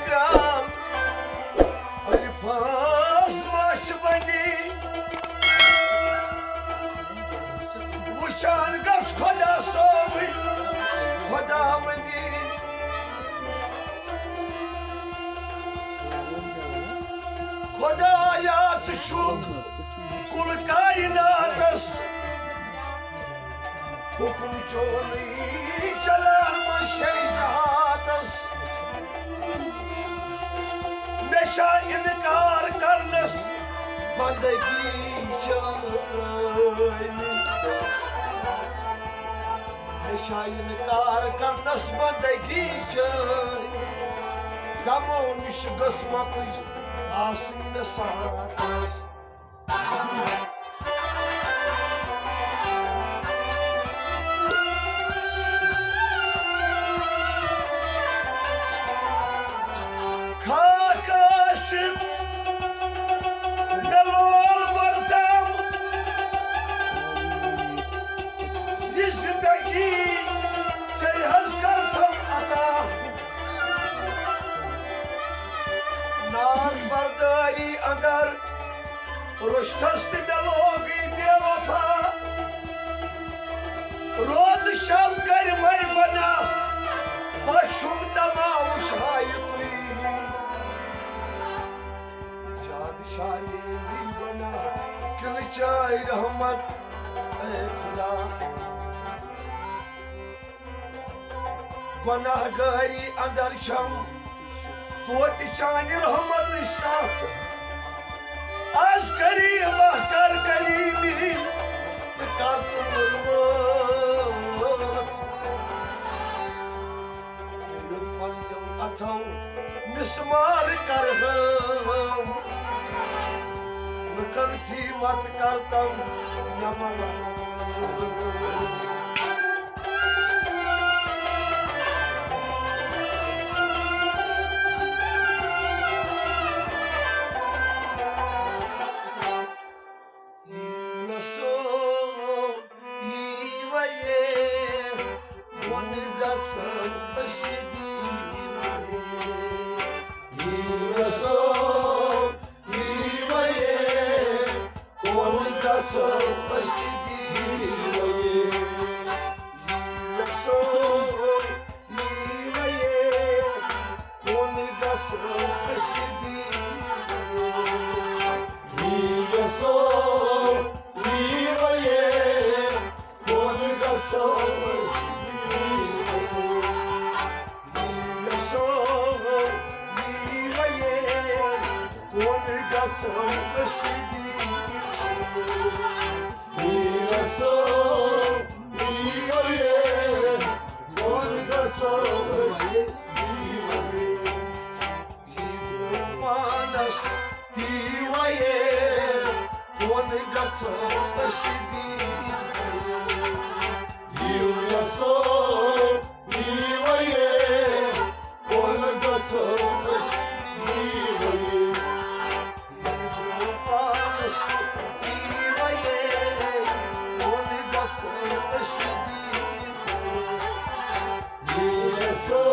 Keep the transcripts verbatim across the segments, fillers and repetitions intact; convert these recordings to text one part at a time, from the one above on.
کران۔ الفاظ ما چھِ بندی، وٕچھان گژھ خۄدا صٲبٕنۍ خۄداوندی۔ خۄدایا، ژٕ چھُکھ کُل کائناتس، حُکم چونٕے چلان منٛز شے جہاتس۔ مےٚ چھا اِنکار کرنس بندگی چٲنۍ؟ مےٚ چھا اِنکار کرنس بندگی چٲنۍ؟ غمو نِش گٔژھ مۄکٕج آسٕنۍ مےٚ ساتھ۔ خاک ٲسِتھ مےٚ لول برتم، یہِ زندگی ژےٚ حظ کرتم عطا۔ ناز بردٲری اندر روٚچھتس تہٕ مےٚ لوگٕے بے وفا۔ روز شب کرِ مے بنا، بس چھُم دما وٕچھایہِ تُہۍ۔ زیادٕ چھا میٲنی بنا کِنہٕ چٲنۍ رحمت، اے خدا؟ گۄناہ گٲری اندر چھم توتہِ چانہِ رحمتٕچ ساتھ۔ از کریمہ کر کریمی تہٕ کر تہٕ مُرمت۔ مےٚ یوٚت پننیو اتھو مسمار کرہم، لُکن تھی مت کرتم مےٚ ملامت۔ یسو یی ویے، بۄن گژھو أسۍ دیٖوے۔ یسو یی ویے، بۄن گژھو أسۍ دیٖوے۔ یسو یی ویے، بۄن گژھو أسۍ دیٖوے۔ یسو یی ویے، بۄن گژھو أسۍ دیٖوے۔ یسو یی ویے، بۄن گژھو أسۍ دیٖوے۔ یسو یی ویے، بۄن گژھو أسۍ دیٖوے۔ یی گوٚو پانس تی ویے، بۄن گژھو أسۍ دیٖوے۔ یسو یی ویے، بۄن گژھو أسۍ دیٖوے۔ یی گوٚو پانس تی ویے، بۄن گژھو أسۍ دیٖوے۔ یسو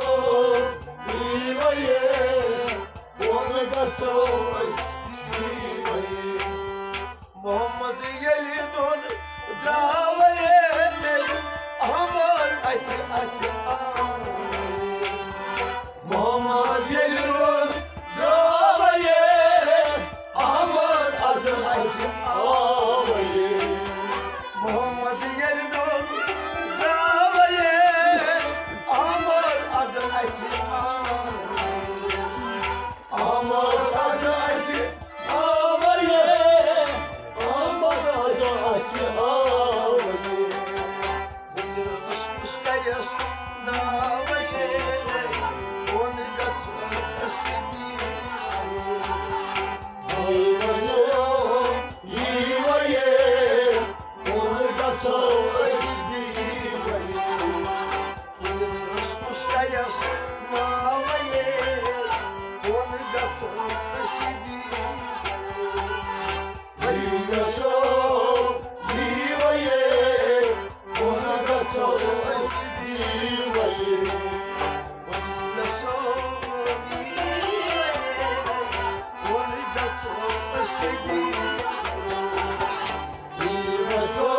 یی ویے، بۄن گژھو أسۍ دیٖوے۔ محمد ییٚلہِ نوٚن درٛاوے، احمد اَتھِ اَتھِ آوے۔ محمد ییٚلہِ نوٚن درٛاوے، احمد اَتھِ اَتھِ آوے۔ محمد ییٚلہِ نوٚن درٛاوے، احمد اَتھِ اَتھِ آوے۔ احمد اَتھِ اَتھِ آوے، احمد اَتھِ اَتھِ آوے۔ وٕنِس کُس کَرٮ۪س ناوے، بۄن گژھو أسۍ دیٖوے۔ یی ویے، بۄن گژھو أسۍ دیٖوے۔ وٕنِس کُس کَرٮ۪س ناوے، بۄن گژھو أسۍ دیٖوے۔ یسو یی ویے، بۄن گژھو أسۍ دیٖوے۔ یسو یی دیٖوَے سو،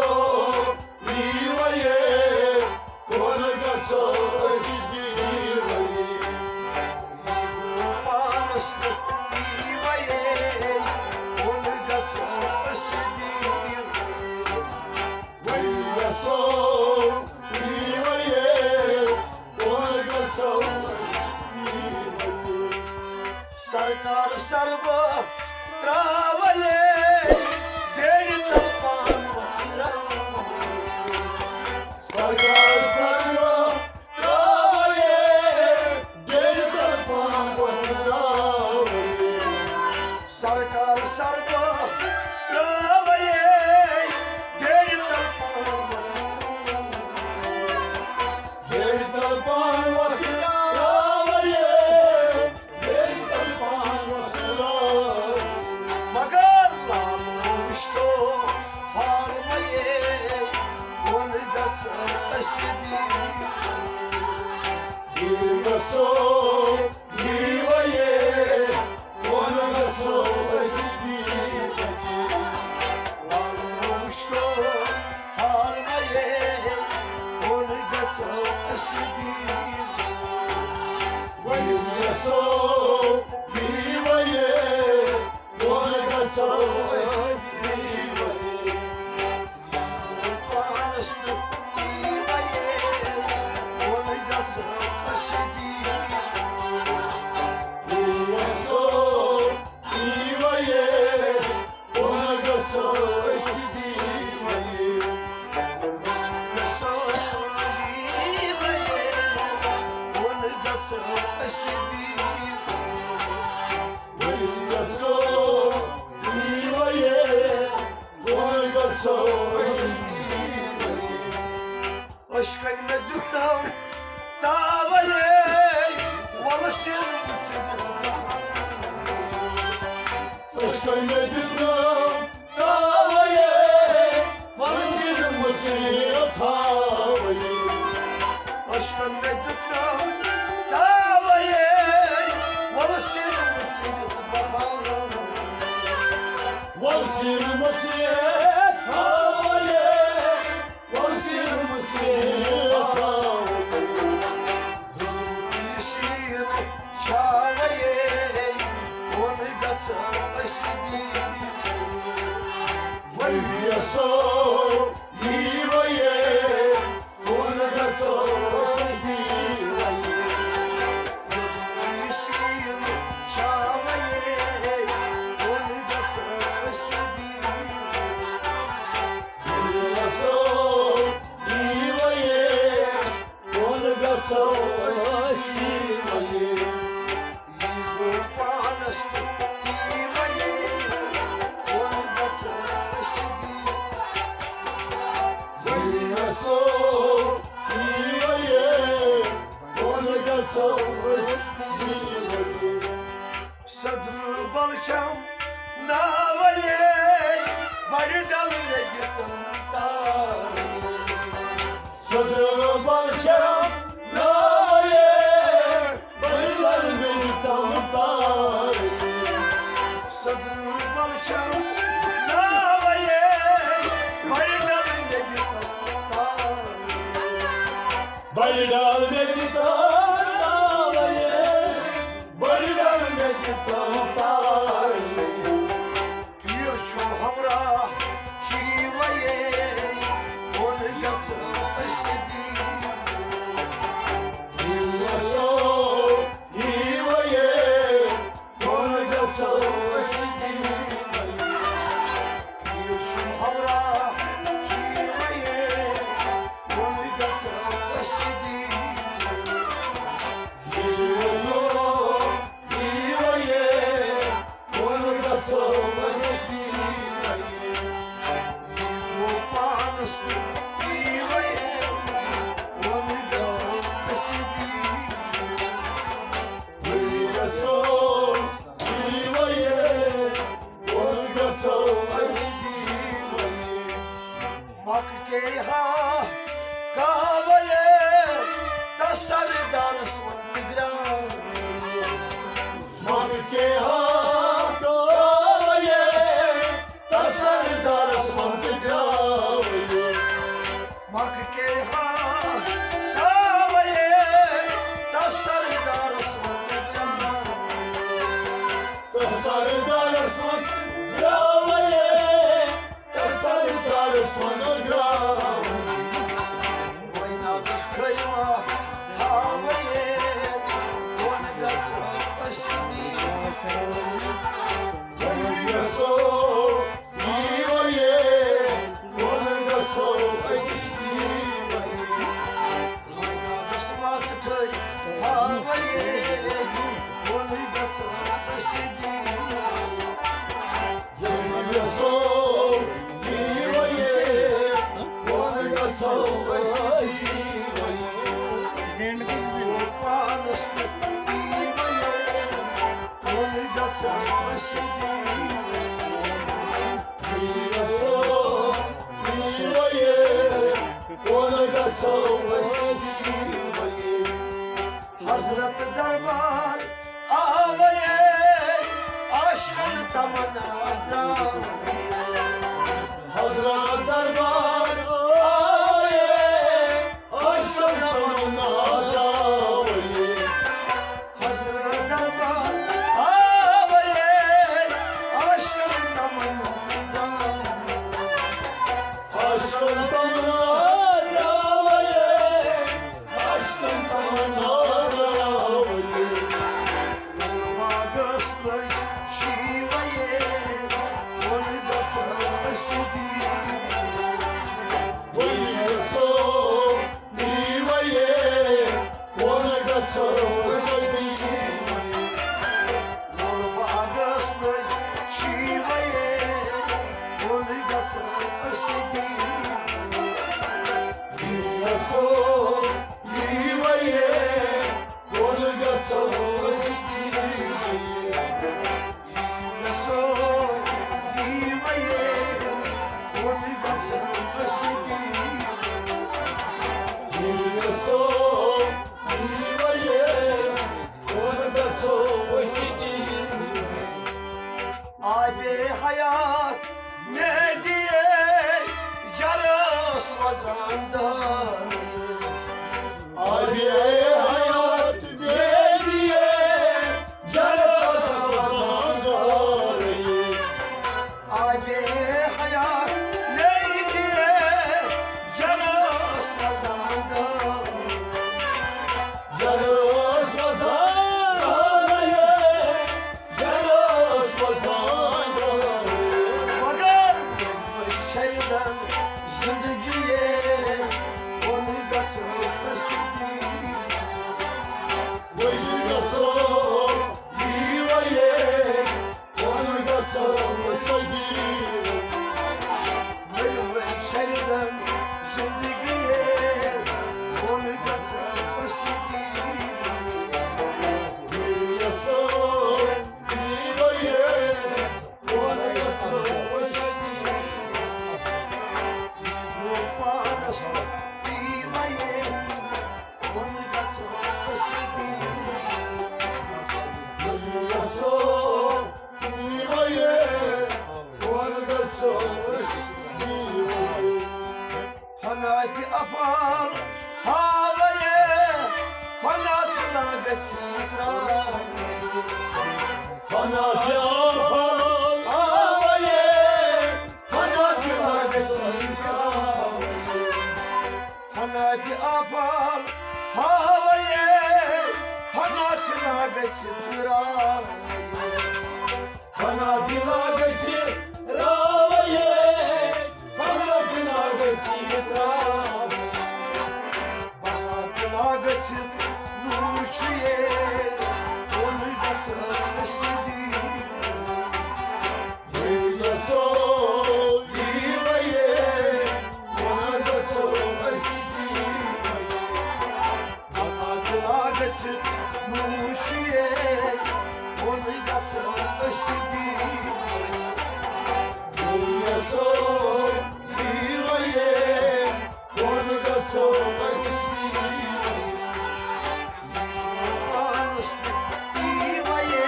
دیٖوَے، کُن گژھو أسۍ دیٖوَے۔ پانَس تہٕ دیٖوَے، کُن گژھو أسۍ دیٖوَے۔ ؤلِو سو، دیٖوَے، کُن گژھو أسۍ دیٖوَے۔ سرکار سربہٕ ترٛاوَے، بیٚیہِ تَل پان وۄتھراوَے۔ سرکار سربہٕ ترٛاوَے، بیٚیہِ تَل پان وۄتھراوَے۔ سرکار سربہٕ ترٛاوَے، بیٚیہِ تَل پان وۄتھراوَے۔ بیٚیہِ تَل پان وۄتھراوَے۔ مگر لالو وٕچھتو ہارمَے، کُن گژھو أسۍ دیٖوَے۔ گژھو دیٖوَے، کُن گژھو أسۍ دیٖوَے۔ لالو وٕچھتو ہارمَے، کُن گژھو أسۍ دیٖوَے۔ ؤلِو سو، دیٖوَے، کُن گژھو أسۍ دیٖوَے۔ پانَس تہٕ دیٖوَے، کُن گژھو أسۍ دیٖوَے۔ ؤلِو سو، دیٖوَے، کُن گژھو أسۍ دیٖوَے۔ گژھو دیٖوَے، کُن گژھو أسۍ دیٖوَے۔ ؤلِو سو، دیٖوَے، کُن گژھو أسۍ دیٖوَے۔ أچھ کَنہِ مےٚ دیُتنَم تاوَے، وَلہٕ سِر مٔژھِتھ۔ أچھ کَنہِ مےٚ دیُتنَم تاوَے، وَلہٕ سِر مٔژھِتھ تھاوَے۔ أچھ کَنہِ مےٚ دیُتنَم تاوَے، وَلہٕ سِر مٔژھِتھ بہاوَے۔ وَلہٕ سِر مٔژھِتھ تھاوَے۔ وَلہٕ سِر مٔژھِتھ تھاوَے۔ شیٖن چھاوَے، کُن گژھو أسۍ دیٖوَے۔ ؤلِو سو، دیٖوَے، کُن گژھو أسۍ دیٖوَے۔ شیٖن چھاوَے، کُن گژھو أسۍ دیٖوَے۔ ؤلِو سو، دیٖوَے، کُن گژھو أسۍ دیٖوَے۔ یہِ گوٚو پانَس تہٕ دیٖوَے، کُن گژھو أسۍ دیٖوَے۔ ؤلِو سو، دیٖوَے، کُن گژھو أسۍ دیٖوَے۔ صدرٕ بل چھم ناوَے، بڑِ ڈل مےٚ دِتم تاوَے۔ صدرٕ بل چھم ناوَے، بڑِ ڈل مےٚ دِتم تاوَے۔ صدرٕ بل چھم ناوَے، بڑِ ڈل مےٚ دِتم تاوَے۔ بڑِ ڈل مےٚ دِتم تاوَے۔ بڑِ ڈل مےٚ دِتم تاوَے۔ پیٖر چھُم ہمراہ کھیٖوَے، کُن گژھو أسۍ دیٖوَے۔ دیٖوَے سو، دیٖوَے، کُن گژھو أسۍ دیٖوَے۔ پیٖر چھُم ہمراہ کھیٖوَے، کُن گژھو أسۍ دیٖوَے۔ دیٖوَے سو، دیٖوَے، کُن گژھو أسۍ دیٖوَے۔ یہِ گوٚو پانَس دیٖوَے، کُن گژھو أسۍ دیٖوَے۔ دیٖوَے سو، دیٖوَے، سردارس ووٚن درٛاوے، سردارس ووٚن درٛاوے۔ وۄنۍ ناوس کلمہ تھاوے، بۄن گژھو أسۍ دِنۍ۔ وۄنۍ یژھو یی وۄنۍ، بۄن گژھو أسۍ دِنۍ۔ وۄنۍ ناوس مژھ کھٔے تھاوے، بۄن گژھو أسۍ دِنۍ۔ ییٚلہِ یژھو یی وۄنۍ، بۄن گژھو أسۍ دِنۍ۔ پانس تہِ یی وۄنۍ، بۄن گژھو أسۍ دِنۍ۔ ییٚلہِ یژھو یی وۄنۍ، بۄن گژھو أسۍ دِنۍ۔ حضرت دربار آوے، عاشقن تمنا درٛاوے۔ حضرت دربار آوے، عاشقن تمنا درٛاوے۔ حضرت دربار آوے، عاشقن تمنا درٛاوے۔ عاشقن تمنا درٛاوے، عاشقن تمنا درٛاوے۔ باغس لٔج شیٖوے، بۄن گژھو أسۍ دِنۍ۔ وۄنۍ یژھو یی وۄنۍ، بۄن گژھو أسۍ دِنۍ۔ باغس لٔج شیٖوے، بۄن گژھو أسۍ دِنۍ۔ یی یژھو یی وۄنۍ، بۄن گژھو أسۍ دِنۍ۔ یژھو یی وۄنۍ، بۄن گژھو أسۍ دِنۍ۔ یی یژھو یی وۄنۍ، بۄن گژھو أسۍ دِنۍ۔ آبِ حیات مےٚ دِیے، جرس وزان دٲنی۔ آبِ حیات مےٚ دِیے، جرس وزان دٲنی۔ آبِ حیات مےٚ دِیے، جرس وزان دٲنی۔ جرس وزان دٲنی۔ جرس وزان دٲنی۔ مگر ییٚلہِ چھرِدن زندگی، بۄن گژھو أسۍ دِنۍ۔ وۄنۍ گژھو یی وۄنۍ، بۄن گژھو أسۍ دِنۍ۔ وۄنۍ چھرِدن زندگی، بۄن گژھو أسۍ دِنۍ۔ وۄنۍ یژھو یی وۄنۍ، بۄن گژھو أسۍ دِنۍ۔ پانس تہِ وۄنۍ، بۄن گژھو أسۍ دِنۍ۔ ییٚلہِ یژھو یی وۄنۍ، بۄن گژھو أسۍ دِنۍ۔ فنا تہِ افعال ہاوے، فنا تہِ لاگس تراوے۔ فنا تہِ افعال ہاوے، فنا تہِ لاگس تراوے۔ فنا تہِ افعال ہاوے، فنا تہِ لاگس تراوے۔ فنا تہِ لاگس تراوے، فنا تہِ لاگس تراوے۔ فنا تہِ لاگس نور چھُ یے، بۄن گژھو أسۍ دِنۍ۔ ییٚلہِ یژھو یی وۄنۍ، بۄن گژھو أسۍ دِنۍ۔ فنا تہِ لاگس نور چھُ یے، بۄن گژھو أسۍ دِنۍ۔ ییٚلہِ یژھو یی وۄنۍ، بۄن گژھو أسۍ دِنۍ۔ پانس تہِ وۄنۍ،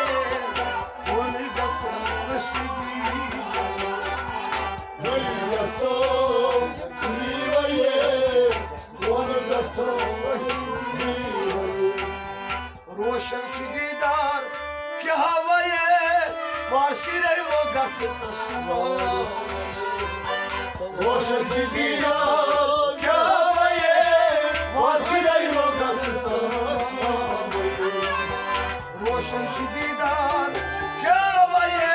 بۄن گژھو أسۍ دِنۍ۔ وۄنۍ یژھو یی وۄنۍ، بۄن گژھو أسۍ دِنۍ۔ روشن چھُ دیدار کیٛاہ وَیے، واسرے و گژھتس روشن چھُ دیدار کیٛاہ وَیے، واسرے و گژھتس روشن چھُ دیدار کیٛاہ وَیے،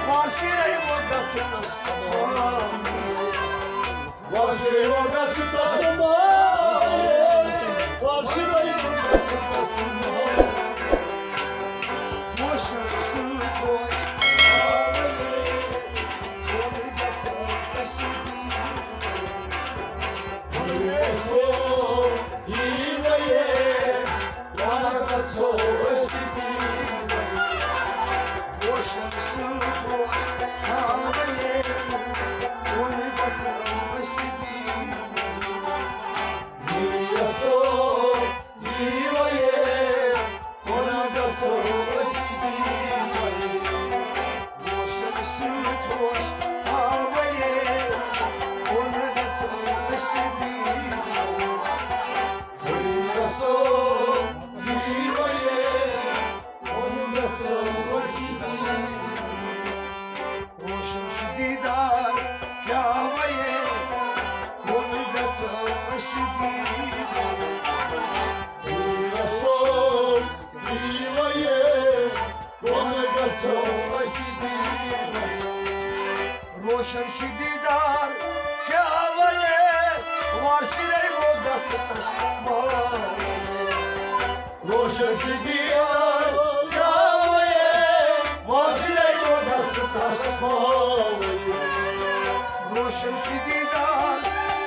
واسرے و گژھتس واسرے و گژھتس واسرے و گژھتس وٕچھُن سُہ خۄش آوٕے، وۄنۍ گژھو أسۍ دیٖدار۔ وۄنۍ گژھو یی وَیے، وۄنۍ گژھو أسۍ دیٖدار۔ وٕچھُن سُہ خۄش آوٕے، وۄنۍ گژھو أسۍ دیٖدار۔ یی یَژھو یی وَیے، وۄنۍ گژھو أسۍ دیٖدار۔ وٕچھُن سُہ خۄش آوٕے، وۄنۍ گژھو أسۍ دیٖدار۔ یی یَژھو یی وَیے، وۄنۍ گژھو أسۍ دیٖدار۔ روشن چھُ دیٖدار کیٛاہ وَیے، وۄنۍ گژھو أسۍ دیٖدار۔ یی یَژھو یی وَیے، وۄنۍ گژھو أسۍ دیٖدار۔ روشن چھُ دیٖدار کیٛاہ وَیے، واسرے و گژھتس وَیے۔ روشن چھُ دیٖدار کیٛاہ وَیے، واسرے و گژھتس وَیے۔ روشن چھُ دیٖدار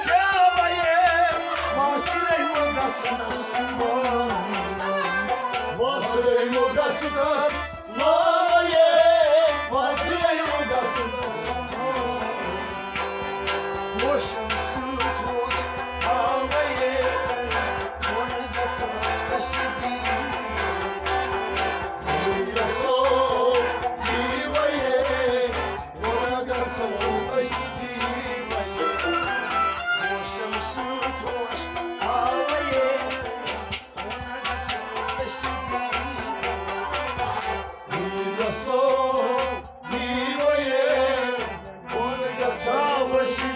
کیٛاہ وَیے، واسرے و گژھتس وَیے۔ واسرے و گژھتس وَیے، واسرے و گژھتس وَیے۔ وٕچھُن سُہ خۄش آوٕے، وۄنۍ گژھو أسۍ دیٖدار۔ وۄنۍ گژھو یی وَیے، وۄنۍ گژھو أسۍ دیٖدار۔ وٕچھُن سُہ خۄش آوٕے، وۄنۍ گژھو أسۍ دیٖدار۔ وۄنۍ گژھو یی وَیے، وۄنۍ گژھو أسۍ